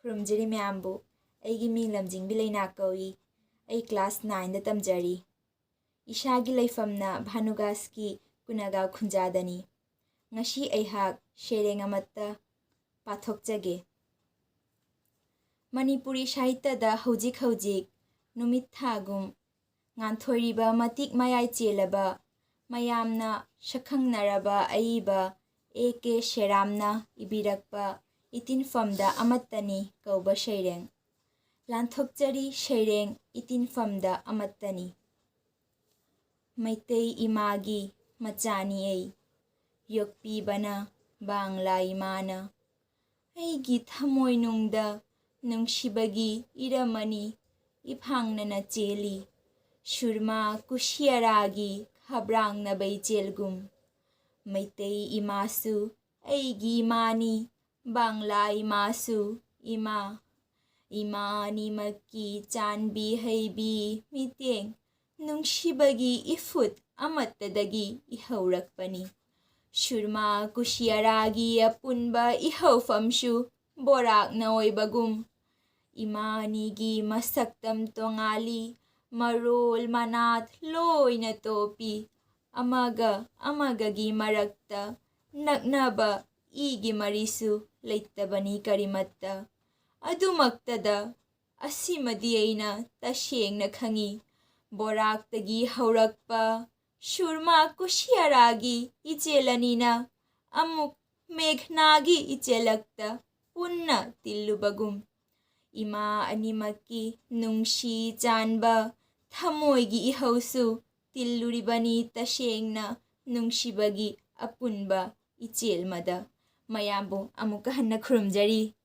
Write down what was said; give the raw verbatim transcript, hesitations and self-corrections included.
ꯈꯨꯔꯨꯝꯖꯔꯤ ꯃꯌꯥꯝꯕꯨ꯫ ꯑꯩꯒꯤ ꯃꯤꯡ ꯂꯝꯖꯤꯡꯕꯤ ꯂꯩꯅꯥ ꯀꯧꯏ꯫ ꯑꯩ class nineꯗ ꯇꯝꯖꯔꯤ꯫ ꯏꯁꯥꯒꯤ ꯂꯩꯐꯝꯅ ꯚꯥꯅꯨꯒꯥꯁꯀꯤ ꯀꯨꯅꯥꯒꯥꯎ ꯈꯨꯟꯖꯥꯗꯅꯤ꯫ ꯉꯁꯤ ꯑꯩꯍꯥꯛ ꯁꯩꯔꯦꯡ ꯑꯃꯠꯇ ꯄꯥꯊꯣꯛꯆꯒꯦ꯫ ꯃꯅꯤꯄꯨꯔꯤ ꯁꯥꯍꯤꯇ꯭ꯌꯗ ꯍꯧꯖꯤꯛ ꯍꯧꯖꯤꯛ ꯅꯨꯃꯤꯠ ꯊꯥꯒꯨꯝ ꯉꯥꯟꯊꯣꯏꯔꯤꯕ, ꯃꯇꯤꯛ ꯃꯌꯥꯏ ꯆꯦꯜꯂꯕ, ꯃꯌꯥꯝꯅ ꯁꯛꯈꯪꯅꯔꯕ ꯑꯏꯕ ꯑꯦ ꯀꯦ ꯁꯦꯔꯥꯝꯅ ꯏꯕꯤꯔꯛꯄ ꯏꯇꯤꯟꯐꯝꯗ ꯑꯃꯠꯇꯅꯤ ꯀꯧꯕ ꯁꯩꯔꯦꯡ꯫ ꯂꯥꯟꯊꯣꯛꯆꯔꯤ ꯁꯩꯔꯦꯡ ꯏꯇꯤꯟꯐꯝꯗ ꯑꯃꯠꯇꯅꯤ꯫ ꯃꯩꯇꯩ ꯏꯃꯥꯒꯤ ꯃꯆꯥꯅꯤ ꯑꯩ, ꯌꯣꯛꯄꯤꯕꯅ ꯕꯥꯡꯂꯥ ꯏꯃꯥꯅ꯫ ꯑꯩꯒꯤ ꯊꯃꯣꯏꯅꯨꯡꯗ ꯅꯨꯡꯁꯤꯕꯒꯤ ꯏꯔꯝ ꯑꯅꯤ ꯏꯐꯥꯡꯅꯅ ꯆꯦꯜꯂꯤ꯫ ꯁꯨꯔꯃꯥ ꯀꯨꯁꯤꯌꯥꯔꯥꯒꯤ ꯈꯕ꯭ꯔꯥꯡꯅꯕ ꯏꯆꯦꯜꯒꯨꯝ꯫ ꯃꯩꯇꯩ ꯏꯃꯥꯁꯨ ꯑꯩꯒꯤ ꯏꯃꯥꯅꯤ, ꯕꯥꯡꯂꯥ ꯏꯃꯥꯁꯨ ꯏꯃꯥ꯫ ꯏꯃꯥ ꯑꯅꯤꯃꯛꯀꯤ ꯆꯥꯟꯕꯤ ꯍꯩꯕꯤ ꯃꯤꯠꯌꯦꯡ, ꯅꯨꯡꯁꯤꯕꯒꯤ ꯏꯐꯨꯠ ꯑꯃꯠꯇꯗꯒꯤ ꯏꯍꯧꯔꯛꯄꯅꯤ꯫ ꯁꯨꯔꯃꯥ ꯀꯨꯁꯤꯌꯥꯔꯥꯒꯤ ꯑꯄꯨꯟꯕ ꯏꯍꯧꯐꯝꯁꯨ ꯕꯣꯔꯥꯛꯅ ꯑꯣꯏꯕꯒꯨꯝ꯫ ꯏꯃꯥ ꯑꯅꯤꯒꯤ ꯃꯁꯛꯇꯝ ꯇꯣꯉꯥꯜꯂꯤ, ꯃꯔꯣꯜ ꯃꯅꯥꯠ ꯂꯣꯏꯅ ꯇꯣꯞꯄꯤ꯫ ꯑꯃꯒ ꯑꯃꯒꯒꯤ ꯃꯔꯛꯇ ꯅꯛꯅꯕ ꯏꯒꯤ ꯃꯔꯤꯁꯨ ꯂꯩꯇꯕꯅꯤ ꯀꯔꯤꯃꯠꯇ꯫ ꯑꯗꯨꯃꯛꯇꯗ ꯑꯁꯤꯃꯗꯤ ꯑꯩꯅ ꯇꯁꯦꯡꯅ ꯈꯪꯏ, ꯕꯣꯔꯥꯛꯇꯒꯤ ꯍꯧꯔꯛꯄ ꯁꯨꯔꯃꯥ ꯀꯨꯁꯤꯌꯥꯔꯥꯒꯤ ꯏꯆꯦꯜ ꯑꯅꯤꯅ ꯑꯃꯨꯛ ꯃꯦꯘꯅꯥꯒꯤ ꯏꯆꯦꯜꯂꯛꯇ ꯄꯨꯟꯅ ꯇꯤꯜꯂꯨꯕꯒꯨꯝ, ꯏꯃꯥ ꯑꯅꯤꯃꯛꯀꯤ ꯅꯨꯡꯁꯤ ꯆꯥꯟꯕ ꯊꯃꯣꯏꯒꯤ ꯏꯍꯧꯁꯨ ꯇꯤꯜꯂꯨꯔꯤꯕꯅꯤ ꯇꯁꯦꯡꯅ ꯅꯨꯡꯁꯤꯕꯒꯤ ꯑꯄꯨꯟꯕ ꯏꯆꯦꯜꯃꯗ꯫ ꯃꯌꯥꯝꯕꯨ ꯑꯃꯨꯛꯀ ꯍꯟꯅ ꯈꯨꯔꯨꯝꯖꯔꯤ꯫